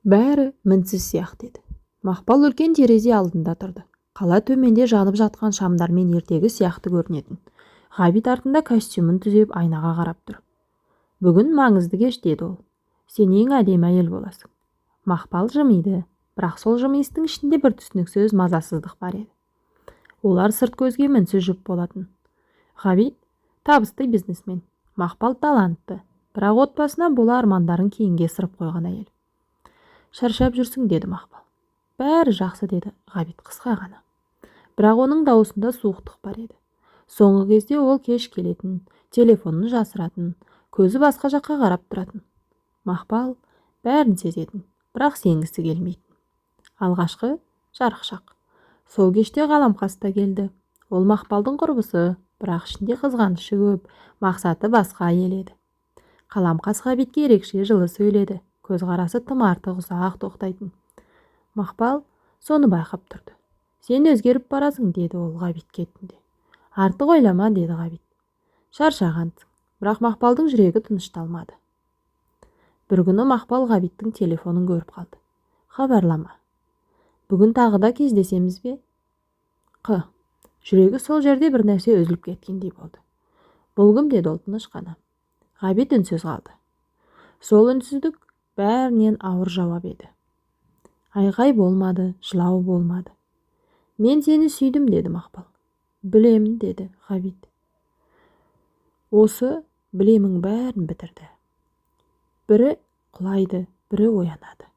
Бәрі мінсіз сияқты еді. Мақпал үлкен терезе алдында тұрды. Қала төменде жанып жатқан шамдармен ертегі сияқты көрінетін. Ғабит артында костюмін түзеп, айнаға қарап тұр. «Бүгін маңызды кеш», – деді ол. «Сен ең әдемі әйел боласың». Мақпал жымиды, бірақ сол жымиыстың ішінде бір түсініксіз мазасыздық бар еді. Олар сырт көзге мінсіз жұп болатын. Ғабит табысты бизнесмен, Мақпал талантты, бірақ отбасына бола армандарын кейінге ысырып қойған әйел. «Шаршап жүрсің», – деді Мақпал. «Бәрі жақсы», – деді Ғабит қысқа ғана. Бірақ оның дауысында суықтық бар еді. Соңғы кезде ол кеш келетін, телефонын жасыратын, көзі басқа жаққа қарап тұратын. Мақпал бәрін сезетін, бірақ сенгісі келмейтін. Алғашқы жарықшақ. Сол кеште Қаламқас та келді. Ол Мақпалдың құрбысы, бірақ ішінде қызғанышы көп, мақсаты басқа әйел еді. Қаламқас Ғабитке ерекше жылы сөйледі, көзқарасы тым артық ұзақ тоқтайтын. Мақпал соны байқап тұрды. «Сен өзгеріп барасың», – деді ол Ғабитке түнде. «Артық ойлама», – деді Ғабит. «Шаршағансың». Бірақ Мақпалдың жүрегі тынышталмады. Бір күні Мақпал Ғабиттің телефонын көріп қалды. Хабарлама: «Бүгін тағы да кездесеміз бе?» Қ. Жүрегі сол жерде бір нәрсе үзіліп кеткендей болды. «Бұл кім?» – деді ол тыныш қана. Ғабит үнсіз қалды. Сол үнсіздік бәрінен ауыр жауап еді. Айғай болмады, жылау болмады. «Мен сені сүйдім», – деді Мақпал. «Білемін», – деді Ғабит. Осы «білемін» бәрін бітірді. Бірі құлайды, бірі оянады.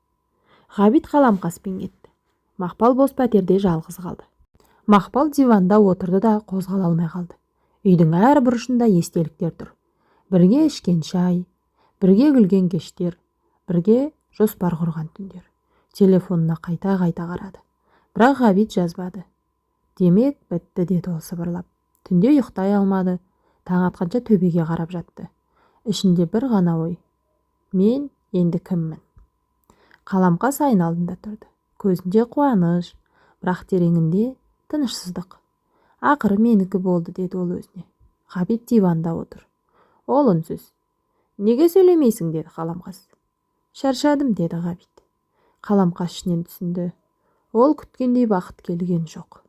Ғабит Қаламқаспен кетті. Мақпал бос пәтерде жалғыз қалды. Мақпал диванда отырды да, қозғала алмай қалды. Үйдің әр бұрышында естеліктер тұр: бірге ішкен шай, бірге күлген кештер, бірге жоспар құрған түндер. Телефонына қайта-қайта қарады, бірақ Ғабит жазбады. «Демек, бітті», – деді ол сыбырлап. Түнде ұйықтай алмады, таң атқанша төбеге қарап жатты. Ішінде бір ғана ой: «Мен енді кіммін?» Қаламқас айна алдында тұрды. Көзінде қуаныш, бірақ тереңінде тынышсыздық. «Ақыры менікі болды», – деді ол өзіне. Ғабит диванда отыр. Ол үнсіз. «Неге сөйлемейсің?» – деді Қаламқас. «Шаршадым», – деді Ғабит. Қаламқас ішінен түсінді: ол күткендей бақыт келген жоқ.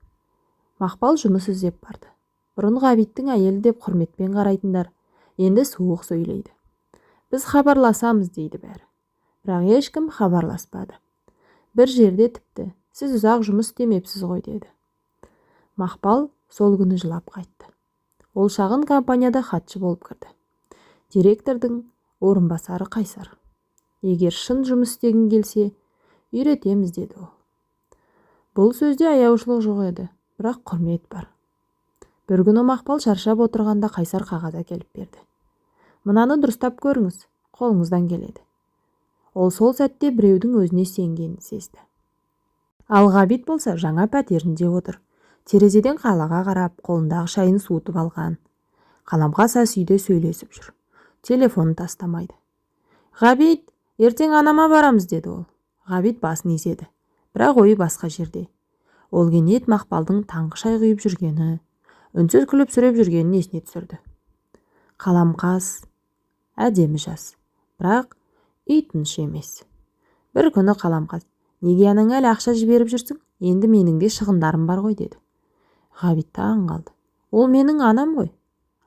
Мақпал жұмыс іздеп барды. Бұрын Ғабиттің әйелі деп құрметпен қарайтындар енді суық сөйлейді. «Біз хабарласамыз», – дейді бәрі. Бірақ ешкім хабарласпады. Бір жерде тіпті: «Сіз ұзақ жұмыс істемепсіз ғой», – деді. Мақпал сол күні жылап қайтты. Ол шағын компанияда хатшы болып кірді. Директордың орынбасары қайсар. «Егер шын жұмыс істегің келсе, үйретеміз», – деді ол. Бұл сөзде аяушылық жоқ еді, бірақ құрмет бар. Бір күні Мақпал шаршап отырғанда, Қайсар қағаз әкеліп берді. «Мынаны дұрыстап көріңіз, қолыңыздан келеді». Ол сол сәтте біреудің өзіне сенгенін сезді. Ал Ғабит болса жаңа пәтерінде отыр, терезеден қалаға қарап, қолындағы шайын суытып алған. Қаламқас ас үйде сөйлесіп жүр, телефонын тастамайды. «Ғабит, ертең анама барамыз», – деді ол. Ғабит басын изеді, бірақ ойы басқа жерде. Ол кенет Мақпалдың таңғы шай құйып жүргені, үнсіз күліп жүргенін есіне түсірді. Қаламқас әдемі жас, бірақ үй тыныш емес. Бір күні Қаламқас: «Неге анаңа әлі ақша жіберіп жүрсің? Енді менің де шығындарым бар ғой», – деді. Ғабит таң қалды. «Ол менің анам ғой.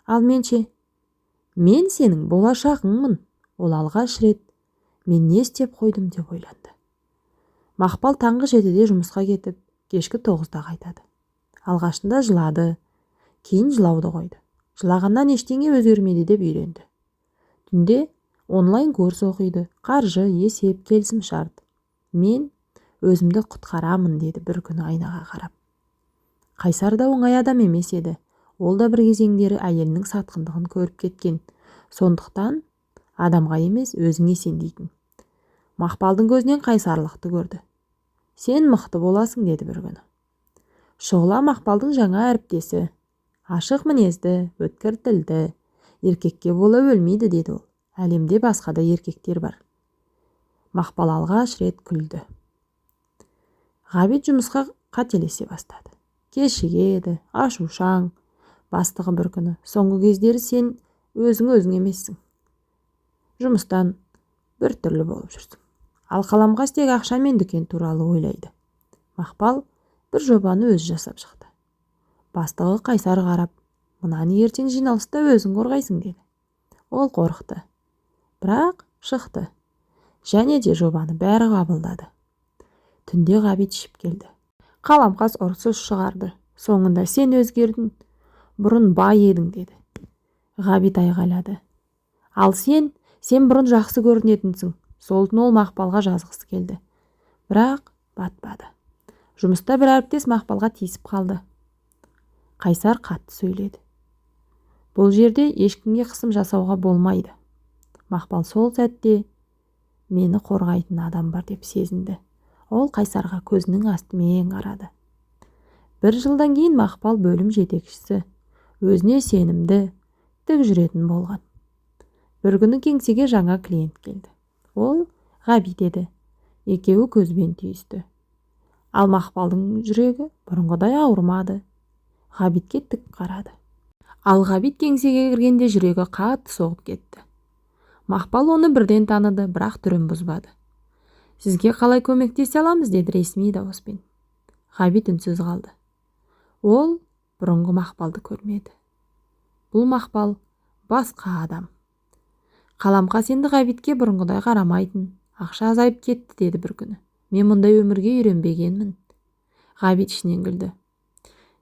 Ал мен ше? Мен сенің болашағыңмын». Ол алғаш рет «мен не істеп қойдым?» деп ойланды. Мақпал таңғы 7-де жұмысқа кетіп, кешкі 9-да қайтады. Алғашында жылады, кейін жылауды қойды. Жылағаннан ештеңе өзгермейді деп үйренді. Түнде онлайн курс оқиды: қаржы, есеп, келісімшарт. «Мен өзімді құтқарамын», – деді бір күні айнаға қарап. Қайсар да оңай адам емес еді. Ол да бір кезеңдері әйелінің сатқындығын көріп кеткен. Сондықтан адамға емес, өзіңе сен дейтін. Мақпалдың көзінен қайсарлықты көрді. «Сен мықты боласың», – деді бір күні. Шұғыла Мақпалдың жаңа әріптесі. Ашық мінезді, өткір тілді. «Еркекке бола өлмейді», – деді ол. «Әлемде басқа да еркектер бар». Мақпал алғаш рет күлді. Ғабит жұмысқа қателесе бастады, кешігеді, ашушаң. Бастығы бір күні: «Соңғы кездері сен өзің өзің емессің, жұмыстан бір түрлі болып жүрсің. Ал Қаламқас тек ақша мен дүкен туралы ойлайды. Мақпал бір жобаны өзі жасап шықты. Бастығы Қайсар қарап, мынаны ертең жиналыста өзің қорғайсың деді. Ол қорықты. Бірақ шықты. Және де жобаны бәрі қабылдады. Түнде Ғабит ішіп келді. Қаламқас ұрсыс шығарды. Соңында сен өзгердің, бұрын бай едің деді. Ғабит айғайлады. Ал сен бұрын жақсы көрінетінсің. Сол түні ол Мақпалға жазғысы келді. Бірақ батпады. Жұмыста бір әріптес Мақпалға тиісіп қалды. Қайсар қатты сөйледі. Бұл жерде ешкімге қысым жасауға болмайды. Мақпал сол сәтте мені қорғайтын адам бар деп сезінді. Ол Қайсарға көзінің астымен қарады. Бір жылдан кейін Мақпал бөлім жетекшісі, өзіне сенімді, тік жүретін болған. Бір күні кеңсеге жаңа клиент келді. Ол Ғабит еді. Екеуі көзбен түйісті. Ал Мақпалдың жүрегі бұрынғыдай ауырмады. Ғабитке тік қарады. Ал Ғабит кеңсеге кіргенде жүрегі қатты соғып кетті. Мақпал оны бірден таныды, бірақ түрін бұзбады. Сізге қалай көмектесе аламыз, деді ресми дауыспен. Ғабит үнсіз қалды. Ол бұрынғы Мақпалды көрмеді. Бұл Мақпал басқа адам. Қаламқас енді Ғабитке бұрынғыдай қарамайтын. Ақша азайып кетті, деді бір күні. Мен мұндай өмірге үйренбегенмін. Ғабит ішінен күлді.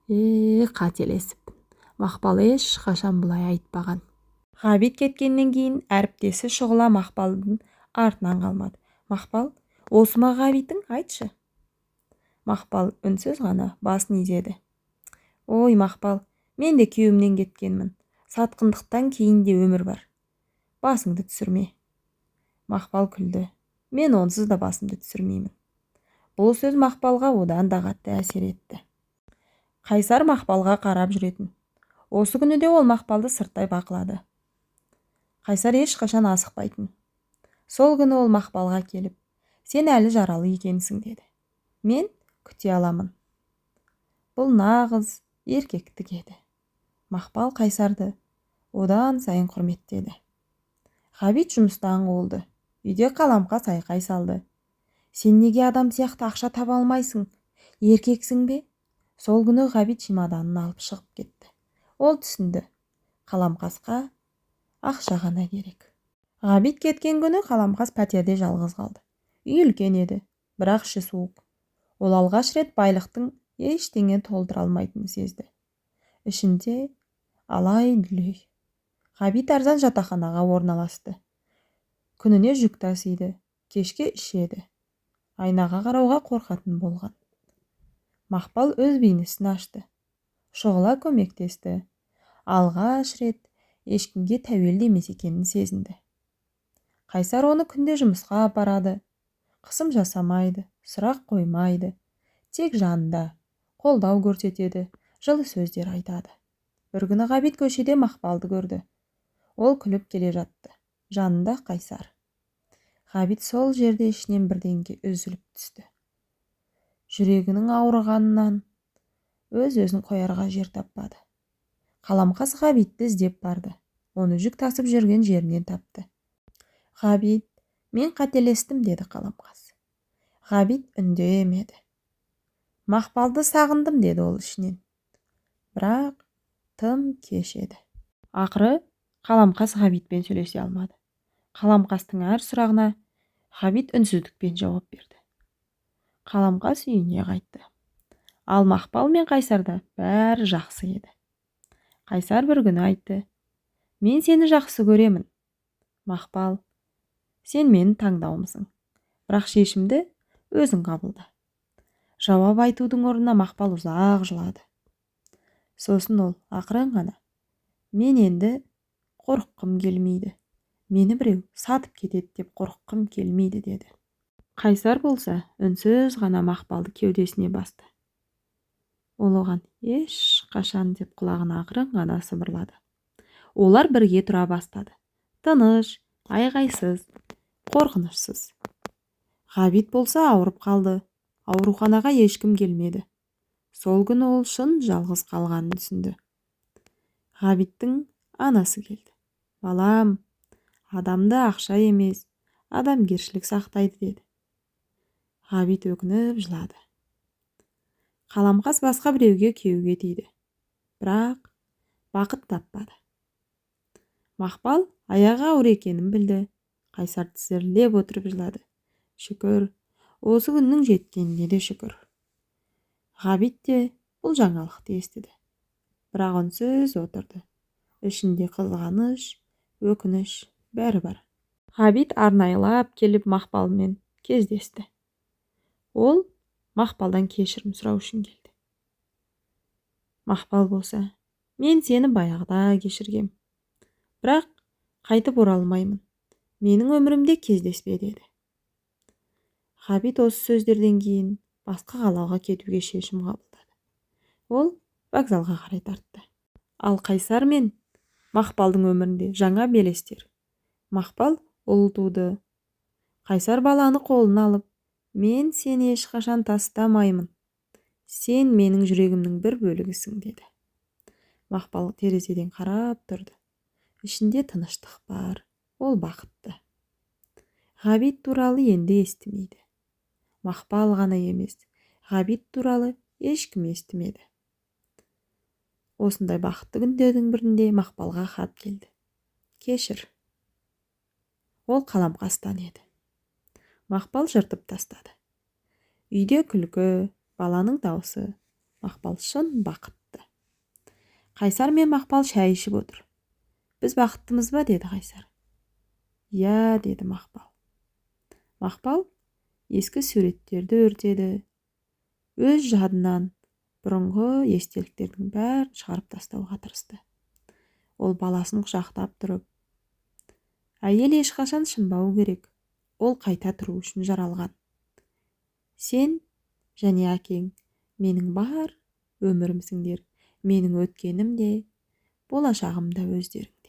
Қателесіппін. Мақпал ешқашан бұлай айтпаған. Ғабит кеткеннен кейін әріптесі Шұғыла Мақпалдың артынан қалмады. Мақпал, осы ма Ғабитің, айтшы. Мақпал үнсіз ғана басын изеді. Ой, Мақпал, мен де күйеуімнен кеткенмін. Сатқындықтан кейін де өмір бар. Басыңды түсірме. Мақпал күлді. Мен онсыз да басымды түсірмеймін. Бұл сөз Мақпалға одан да қатты әсер етті. Қайсар Мақпалға қарап жүретін. Осы күні де ол Мақпалды сырттай бақылады. Қайсар ешқашан асықпайтын. Сол күні ол Мақпалға келіп, сен әлі жаралы екенсің деді. Мен күте аламын. Бұл нағыз еркектік еді. Мақпал Қайсарды одан сайын құрметтеді. Ғабит жұмыстан қуылды. Үйде Қаламқас айқай салды. Сен неге адам сияқты ақша таба алмайсың? Еркексің бе? Сол күні Ғабит чемоданын алып шығып кетті. Ол түсінді. Қаламқасқа ақша ғана керек. Ғабит кеткен күні Қаламқас пәтерде жалғыз қалды. Үй үлкен еді, бірақ іші суық. Ол алғаш рет байлықтың ештеңе толтыра алмайтынын сезді. Ішінде алай-дүлей. Ғабит арзан жатақханаға орналасты. Күніне жүк тасиды, кешке ішеді. Айнаға қарауға қорқатын болған. Мақпал өз бизнесін ашты. Шұғыла көмектесті. Алғаш рет ешкімге тәуелді емес екенін сезінді. Қайсар оны күнде жұмысқа апарады. Қысым жасамайды, сұрақ қоймайды. Тек жанында қолдау көрсетеді, жылы сөздер айтады. Бір күні Ғабит көшеде Мақпалды көрді. Ол күліп келе жатты. Жанында Қайсар. Ғабит сол жерде ішінен бірдеңе үзіліп түсті. Жүрегінің ауырғанынан өз-өзін қоярға жер таппады. Қаламқас Ғабитті іздеп барды. Оны жүк тасып жүрген жерінен тапты. Ғабит, мен қателестім, деді Қаламқас. Ғабит үндемеді. Мақпалды сағындым, деді ол ішінен. Бірақ тым кеш еді. Ақыры Қаламқас Ғабитпен сөйлесе алмады. Қаламқастың әр сұрағына Ғабит үнсіздікпен жауап берді. Қаламқас үйіне қайтты. Ал Мақпал мен Қайсарда бәрі жақсы еді. Қайсар бір күні айтты: мен сені жақсы көремін. Мақпал, сен менің таңдауымсың. Бірақ шешімді өзің қабылда. Жауап айтудың орнына Мақпал ұзақ жылады. Сосын ол ақырын ғана: мен енді қорыққым келмейді. Мені біреу сатып кетеді деп қорыққым келмейді, деді. Қайсар болса, үнсіз ғана Мақпалды кеудесіне басты. Ол оған ешқашан деп құлағына ақырын ғана сыбырлады. Олар бірге тұра бастады. Тыныш, айғайсыз, қорқынышсыз. Ғабит болса ауырып қалды. Ауруханаға ешкім келмеді. Сол күні ол шын жалғыз қалғанын түсінді. Ғабиттің анасы келді. Балам, адамды ақша емес, адамгершілік сақтайды, деді. Ғабит өкініп жылады. Қаламқас басқа біреуге күйеуге тиді, бірақ бақыт таппады. Мақпал аяғы ауыр екенін білді. Қайсар тізерлеп отырып жылады. Шүкір, осы күннің жеткеніне де шүкір. Ғабит те бұл жаңалықты естіді, бірақ үнсіз отырды. Ішінде қызғаныш, өкініш, бәрі бар. Ғабит арнайылап келіп Мақпалмен кездесті. Ол Мақпалдан кешірім сұрау үшін келді. Мақпал болса: «Мен сені баяғыда кешіргем, бірақ қайтып оралмаймын, менің өмірімде кездеспе», – деді. Ғабит осы сөздерден кейін басқа қалаға кетуге шешім қабылдады. Ол вокзалға қарай тартты. Ал Қайсар мен Мақпалдың өмірінде жаңа белестер. Мақпал ұл туды. Қайсар баланы қолына алып: «Мен сені ешқашан тастамаймын, сен менің жүрегімнің бір бөлігісің», – деді. Мақпал терезеден қарап тұрды. Ішінде тыныштық бар, ол бақытты. Ғабит туралы енді естімейді. Мақпал ғана емес, Ғабит туралы ешкім естімеді. Осындай бақытты күндердің бірінде Мақпалға хат келді: «Кешір». Ол Қаламқастан еді. Мақпал жыртып тастады. Үйде күлкі, баланың даусы. Мақпал шын бақытты. Қайсар мен Мақпал шай ішіп отыр. «Біз бақыттымыз ба?» – деді Қайсар. «Иә», – деді Мақпал. Мақпал ескі суреттерді өртеді. Өз жадынан бұрынғы естеліктердің бәрін шығарып тастауға тырысты. Ол баласын құшақтап тұрып: «Әйел ешқашан сынбауы керек, ол қайта тұру үшін жаралған. Сен және әкең менің бар өмірімсіңдер, менің өткенім де, болашағым да өздеріңіз».